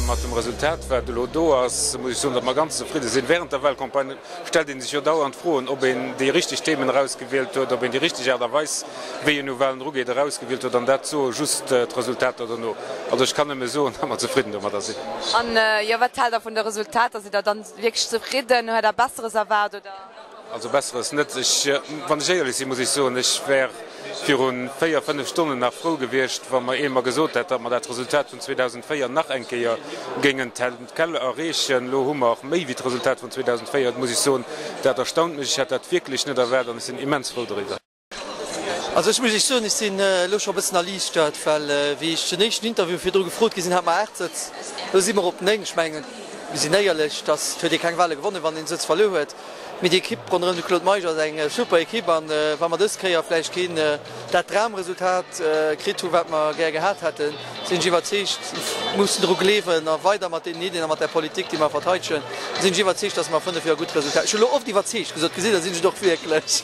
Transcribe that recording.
Mat dem Resultat, wat elo do ass, muss ech soen, datt mer ganz zefridde sinn. Während der Wahlcampagne stellt ee sech jo dauernd Froen, ob een déi richteg Themen erausgewielt huet, ob een déi richteg Aart a Weis, wéi een u Wahlen erugeet, erausgewielt huet. An dat soe just d'Resultater dono. Also ech kann nëmme soen, datt mer zefridden domadder sinn. An jo, wat haalt Der vun de Resultater? Sidd Der dann wierklech zefridden? Huet Der Besseres erwaart, oder? Also Besseres net. Ech, wann ech éierlech sinn, muss ech soen, ech wär viru 4, 5 Stonnen nach frou gewiescht, wa mer ee mer gesot hätt, datt mer dat Resultat vun 2004 nach eng Kéier géingen tel quel erreechen. Elo hu mer méi wéi d'Resultat vun 2004. Dat muss ech soen, dat erstaunt mech. Ech hat dat wierklech net erwaart an ech sinn immens frou doriwwer. Also ech muss Iech soen, ech sinn elo scho e bëssen erliichtert, well wéi ech den éischten Interview virdru gefrot gi sinn, hate mer 8 Sëtz, elo si mer op 9. Ech mengen, mir sinn éierlech, dass huet ee keng Wahle gewonnen, wann een Sëtz verluer huet. Mee déi Ekipp ronderëm de Claude Meisch ass eng super Ekipp an wa mer dës Kéier vläicht keen dat Dramresultat kritt hu wat mer gär gehat hätten, sinn ech iwwerzeegt, mussen dru gleewen a weider mat deenen Iddien a mat där Politik déi mer verteidegen, sinn ech iwwerzeegt, datt mer a 5 Joer gutt Resultater, ech hu lo oft iwwerzeegt gesot, gesitt Der, sinn ech et och wierklech.